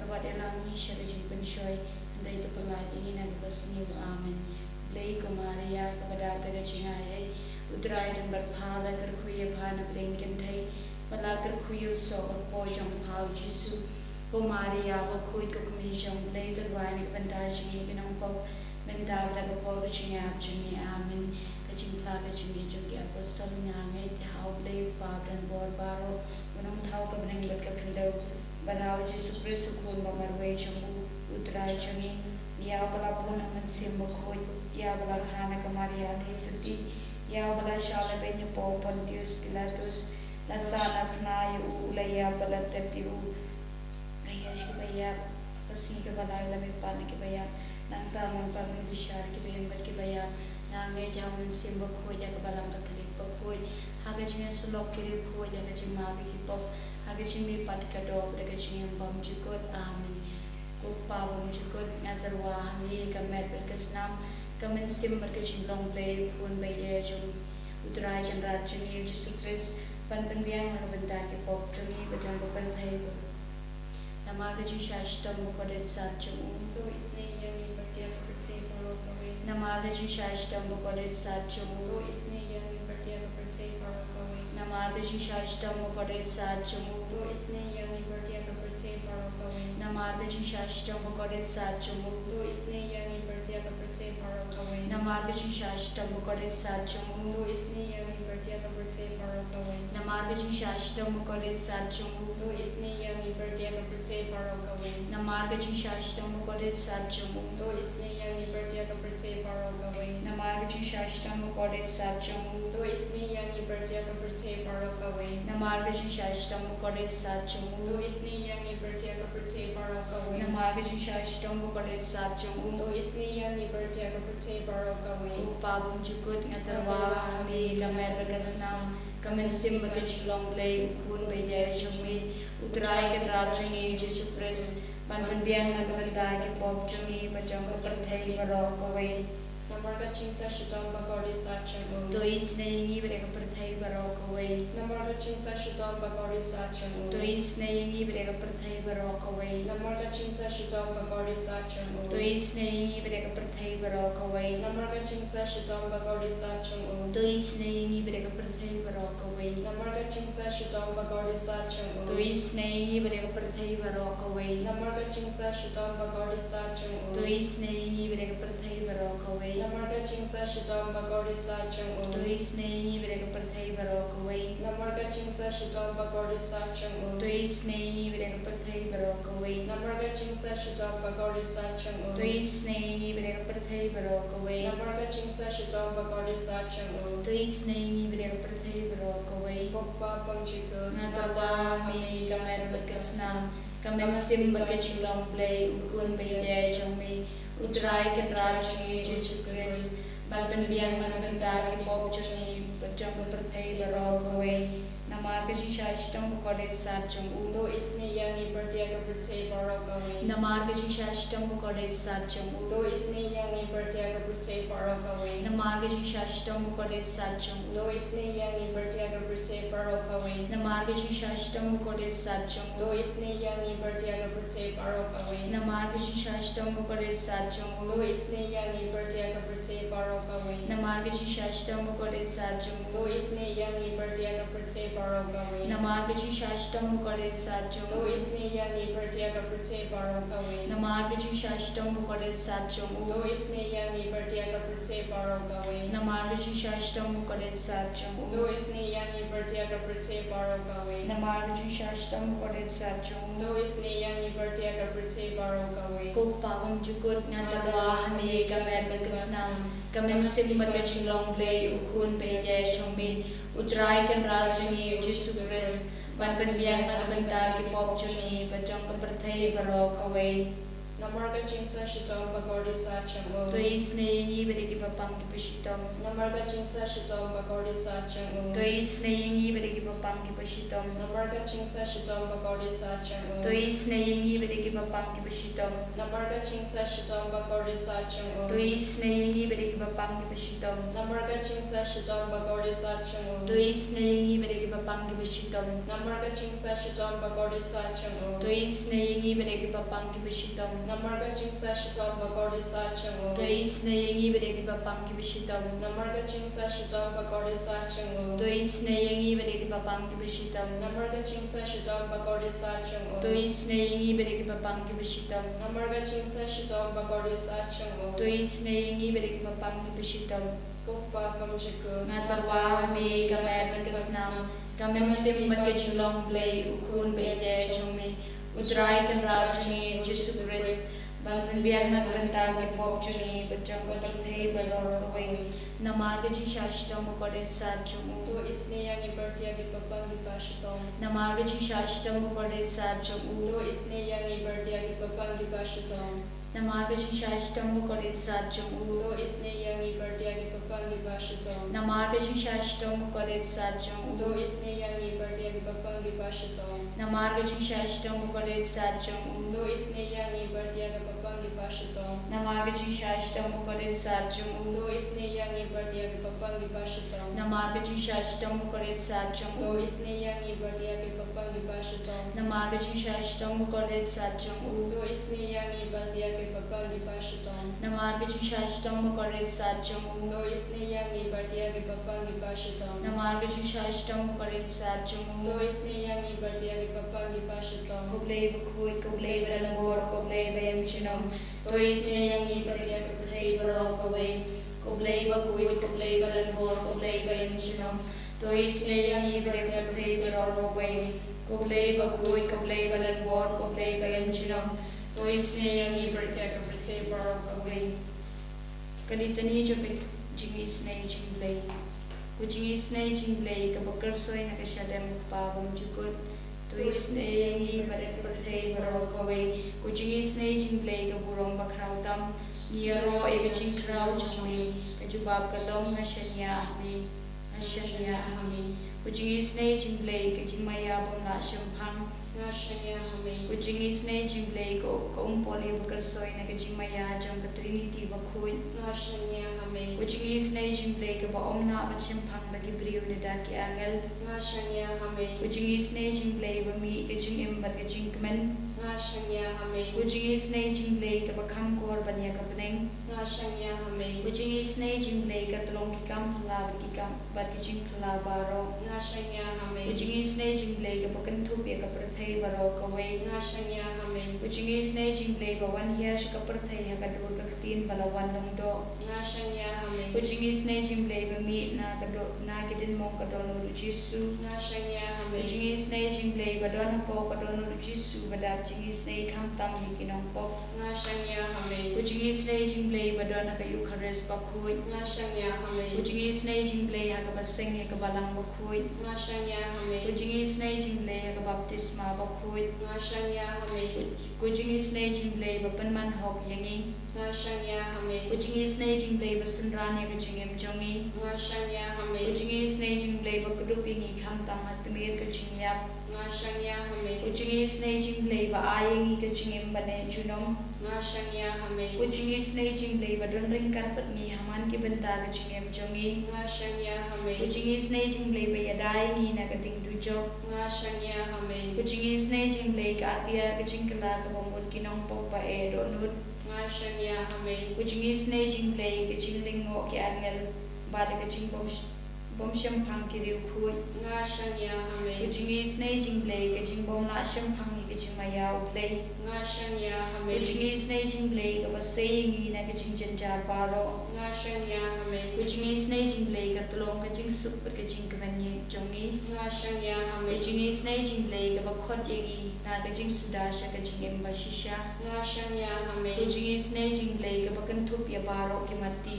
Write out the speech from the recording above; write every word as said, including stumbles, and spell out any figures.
Wat ïalam ngi sha ka jingpynshoi, hynrei to pyllait ïa ngi na kaba sniew. Amen. Blei ko Maria, kaba dap da ka jingai ei, U Trai u don bad pha, la kyrkhu ïa pha na pdeng kynthei, bad la kyrkhu ïa u soh ka kpoh jong pha u Jisu. Ko Maria bakhuid, ko kmie jong U Blei, to duwai na ka bynta jong ngi ki nongpop, mynta bad ha ka por ka jingïap jong ngi. Amen. Ka jingphla ka jong ngi jong ki apostol. Nga ngeit ha U Blei U Kpa badonbor baroh, U Nongthaw ka bneng bad ka khyndew, bad ha U Jisu Khrist U Khun bamarwei jong U, U Trai jong ngi. Ïa uba la bun ha U Mynsiem Bakhuid, ïa uba la kha na ka Maria Theisotti, ïa uba la shah lehbeiñ hapoh Pontius Pilatus, la sahnarphna ïa u, la ïap bad la tep ïa u, la ïaid sha kiba ïap, ha ka sngi kaba lai la mihpat na kiba ïap, nangta u la wan pat ban bishar ïa kiba im bad kiba ïap. Nga ngeit ha U Mynsiem Bakhuid, ha ka Balang Katholik bakhuid, ha ka jingïasyllok ki riewkhuid, ha ka jingmap ïa ki pop, ha ka jingmihpat ki doh, bad ha ka jingim bymjukut. Amen. Ko Kpa bymjukut, nga tyrwa ha me ïa ka met bad ka snam, ka mynsiem bad ka jinglong Blei U Khun ba ïeit jong U Trai Kynrad jong ngi U Jisu Khrist, ban pynbiang na ka bynta ki pop jong ngi bad jong ka pyrthei. Namar ka jingshah shitom bakordit sat jong u, to isynei ïa ngi bad ïa ka pyrthei baroh kawei. Namar ka jingshah shitom bakordit sat jong u, to isynei ïa ngi bad ïa ka pyrthei baroh kawei. Namar ka jingshah shitom bakordit sat jong u, to isynei ïa ngi bad ïa ka pyrthei baroh kawei. Namar ka jingshah shitom bakordit sat jong u, to isynei ïa ngi bad ïa ka pyrthei baroh kawei. Namar ka jingshah shitom bakordit sat jong u, to isynei ïa ngi bad ïa ka pyrthei baroh kawei. Namar ka jingshah shitom bakordit sat jong u, to isynei ïa ngi bad ïa ka pyrthei baroh kawei. Namar ka jingshah shitom bakordit sat jong u, to isynei ïa ngi bad ïa ka pyrthei baroh kawei. Namar ka jingshah shitom bakordit sat jong u, to isynei ïa ngi bad ïa ka pyrthei baroh kawei. Namar ka jingshah shitom bakordit sat jong u, to isynei ïa ngi bad ïa ka pyrthei baroh kawei. Namar ka jingshah shitom bakordit sat jong u, to isynei ïa ngi bad ïa ka pyrthei baroh kawei. Ko Kpa bymjukut, nga tyrwa ha me ïa ka met bad ka snam, ka mynsiem bad ka jinglong Blei U Khun ba ïeit jong me, U Trai Kynrad jong ngi U Jisu Khrist, ban pynbiang na ka bynta ki pop jong ngi bad jong ka pyrthei baroh kawei. Namar ka jingshah shitom bakordit sat jong u, to isynei ïa ngi bad ïa ka pyrthei baroh kawei. Namar ka jingshah shitom bakordit sat jong u, to isynei ïa ngi bad ïa ka pyrthei baroh kawei. Namar ka jingshah shitom bakordit sat jong u, to isynei ïa ngi bad ïa ka pyrthei baroh kawei. Namar ka jingshah shitom bakordit sat jong u, to isynei ïa ngi bad ïa ka pyrthei baroh kawei. Namar ka jingshah shitom bakordit sat jong u, to isynei ïa ngi bad ïa ka pyrthei baroh kawei. Namar ka jingshah shitom bakordit sat jong u, to isynei ïa ngi bad ïa ka pyrthei baroh kawei. Namar ka jingshah shitom bakordit sat jong u, to isynei ïa ngi bad ïa ka pyrthei baroh kawei. Namar ka jingshah shitom bakordit sat jong u, to isynei ïa ngi bad ïa ka pyrthei baroh kawei. Namar ka jingshah shitom bakordit sat jong u, to isynei ïa ngi bad ïa ka pyrthei baroh kawei. Namar ka jingshah shitom bakordit sat jong u, to isynei ïa ngi bad ïa ka pyrthei baroh kawei. Ko Kpa bymjukut, nga tyrwa ha me ïa ka met bad ka snam, ka mynsiem bad ka jinglong Blei U Khun ba ïeit jong me, U Trai Kynrad jong ngi U Jisu Khrist, ban pynbiang na ka bynta ki pop jong ngi bad jong ka pyrthei baroh kawei. Namar ka jingshah shitom bakordit sat jong u, to isynei ïa ngi bad ïa ka pyrthei baroh kawei. Namar ka jingshah shitom bakordit sat jong u, to isynei ïa ngi bad ïa ka pyrthei baroh kawei. Namar ka jingshah shitom bakordit sat jong u, to isynei ïa ngi bad ïa ka pyrthei baroh kawei. Namar ka jingshah shitom bakordit sat jong u, to isynei ïa ngi bad ïa ka pyrthei baroh kawei. Namar ka jingshah shitom bakordit sat jong u, to isynei ïa ngi bad ïa ka pyrthei baroh kawei. Namar ka jingshah shitom bakordit sat jong u, to isynei ïa ngi bad ïa ka pyrthei baroh kawei. Namar ka jingshah shitom bakordit sat jong u, to isynei ïa ngi bad ïa ka pyrthei baroh kawei. Namar ka jingshah shitom bakordit sat jong u, to isynei ïa ngi bad ïa ka pyrthei baroh kawei. Namar ka jingshah shitom bakordit sat jong u, to isynei ïa ngi bad ïa ka pyrthei baroh kawei. Namar ka jingshah shitom bakordit sat jong u, to isynei ïa ngi bad ïa ka pyrthei baroh kawei. Ko Kpa bymjukut, nga tyrwa ha me ïa ka met bad ka snam, ka mynsiem bad ka jinglong Blei U Khun ba ïeit jong me, U Trai Kynrad jong ngi U Jisu Khrist, ban pynbiang na ka bynta ki pop jong ngi bad jong ka pyrthei baroh kawei. Namar ka jingsaid shitom ba kordit said jong u. To isynei ïa ngi bad ïa kiba pang kiba shitom. Namar ka jingsaid shitom ba kordit said jong u. To isynei ïa ngi bad ïa kiba pang kiba shitom. Namar ka jingsaid shitom ba kordit said jong u. To isynei ïa ngi bad ïa kiba pang kiba shitom. Namar ka jingsaid shitom ba kordit said jong u. To isynei ïa ngi bad ïa kiba pang kiba shitom. Namar ka jingsaid shitom ba kordit said jong u. To isynei ïa ngi bad ïa kiba pang kiba shitom. Namar ka jingsaid shitom ba kordit said jong u. To isynei ïa ngi bad ïa kiba pang kiba shitom. Namar ka jingsaid shitom ba kordit said jong u. To isynei ïa ngi bad ïa kiba pang kiba shitom. Namar ka jingsaid shitom ba kordit said jong u. To isynei ïa ngi bad ïa kiba pang kiba shitom. Namar ka jingsaid shitom ba kordit said jong u. To isynei ïa ngi bad ïa kiba pang kiba shitom. Namar ka jingsaid shitom ba kordit said jong u. To isynei ïa ngi bad ïa kiba pang kiba shitom. Ko Kpa ba ha bymjukut. Nga tyrwa ha me ka met bad ka snam, ka mynsiem bad ka jinglong Blei, U Khun ba ïeit jong me, U Trai Kynrad jong ngi U Jisu Khrist, ban pynbiang na ka bynta ki pop jong ngi bad jong ka pyrthei baroh kawei. Namar ka jingsaid shitom ba kordit said jong u. To isynei ïa ngi bad ïa kiba pang kiba shitom. Namar ka jingsaid shitom ba kordit said jong u. To isynei ïa ngi bad ïa kiba pang kiba shitom. Namar ka jingsaid shitom ba kordit said jong u. To isynei ïa ngi bad ïa kiba pang kiba shitom. Namar ka jingsaid shitom ba kordit said jong u. To isynei ïa ngi bad ïa kiba pang kiba shitom. Namar ka jingsaid shitom ba kordit said jong u. To isynei ïa ngi bad ïa kiba pang kiba shitom. Namar ka jingsaid shitom ba kordit said jong u. To isynei ïa ngi bad ïa kiba pang kiba shitom. Namar ka jingsaid shitom ba kordit said jong u. To isynei ïa ngi bad ïa kiba pang kiba shitom. Namar ka jingsaid shitom ba kordit said jong u. To isynei ïa ngi bad ïa kiba pang kiba shitom. Namar ka jingsaid shitom ba kordit said jong u. To isynei ïa ngi bad ïa kiba pang kiba shitom. Namar ka jingsaid shitom ba kordit said jong u. To isynei ïa ngi bad ïa kiba pang kiba shitom. Ko Blei bakhuid, ko Blei badonbor, ko Blei baïem junom. To isynei ïa ngi bad ïa ka pyrthei baroh kawei. Ko Blei bakhuid, ko Blei badonbor, ko Blei baïem junom. To isynei ïa ngi bad ïa ka pyrthei baroh kawei. Ko Blei bakhuid, ko Blei badonbor, ko Blei baïem junom. To isynei ïa ngi bad ïa ka pyrthei baroh kawei. Ka Litani jong ka jingisynei jong U Blei. Ko jingisynei jong U Blei kaba kyrsoi na ka shadem U Kpa ba ha bymjukut. To isynei ïa ngi bad ïa ka pyrthei baroh kawei. Ko jingisynei jong U Blei ka burom bakhraw tam. Ngi ïaroh ïa ka jingkhraw jong me. Ka jubab ka long nga shaniah ha me. Nga shaniah ha me. Ko jingisynei jong U Blei ka jingmaïa bym lah shemphang. Nga shaniah ha me. Ko jingisynei jong U Blei ka, ka umpohliew ba kyrsoi na ka jingmaïa jong ka Trinity bakhuid. Nga shaniah ha me. Ko jingisynei jong U Blei kaba ym lah ban shemphang da ki briew ne da ki angel. Nga shaniah ha me. Ko jingisynei jong U Blei ba mih ka jingim bad ka jingkmen. Nga shaniah ha me. Ko jingisynei jong U Blei kaba kham kor ban ïa ka bneng. Nga shaniah ha me. Ko jingisynei jong U Blei ka tlong ki kam phylla bad ki kam bad ki jingphylla baroh. Nga shaniah ha me. Ko jingisynei jong U Blei kaba kynthup ïa ka pyrthei baroh kawei. Nga shaniah ha me. Ko jingisynei jong U Blei ba wan hiar sha ka pyrthei ha ka dur ka ktien ba la wan lyngdoh. Nga shaniah ha me. Ko jingisynei jong U Blei ba mih na ka do-, na ki dien mong ka dohnud U Jisu. Nga shaniah ha me. Ko jingisynei jong U Blei ba don hapoh ka dohnud U Jisu ba dap jingisynei khamtam ïa ki nongpop. Nga shaniah ha me. Ko jingisynei jong U Blei ba don ha ka Eukharist bakhuid. Nga shaniah ha me. Ko jingisynei jong U Blei ha kaba seng ïa ka balang bakhuid. Nga shaniah ha me. Ko jingisynei jong U Blei ha ka baptisma bakhuid. Nga shaniah ha me. Ko jingisynei jong U Blei ba pynman hok ïa ngi. Nga shaniah ha me. Ko jingisynei jong U Blei ba synran ïa ka jingim jong ngi. Nga shaniah ha me. Ko jingisynei jong U Blei ba kdup ïa ngi khamtam ha tmier ka jingïap. Nga shaniah ha me. Ko jingisynei jong U Blei ba ai ïa ngi ka jingim ba neh junom. Nga shaniah ha me. Ko jingisynei jong U Blei ba don ryngkat bad ngi ha man ki bynta ka jingim jong ngi. Nga shaniah ha me. Ko jingisynei jong U Blei ba ïada ïa ngi na ka ding dujok. Nga shaniah ha me. Ko jingisynei jong U Blei ka atiar ka jingkylla kaba mut ki nongpop ba eh dohnud. Nga shaniah ha me. Ko jingisynei jong U Blei ka jinglyngngoh ki angel bad ka jingbym sh-, bym shemphang ki riewkhuid. Nga shaniah ha me. Ko jingisynei jong U Blei ka jingbym lah shemphang ïa ka jingmaïa U Blei. Nga shaniah ha me. Ko jingisynei jong U Blei kaba sei ïa ngi na ka jingjynjar baroh. Nga shaniah ha me. Ko jingisynei jong U Blei ka tlong ka jingsuk bad ka jingkmen jong ngi. Nga shaniah ha me. Ko jingisynei jong U Blei kaba khot ïa ngi na ka jingsuda sha ka jingim bashisha. Nga shaniah ha me. Ko jingisynei jong U Blei kaba kynthup ïa baroh ki matti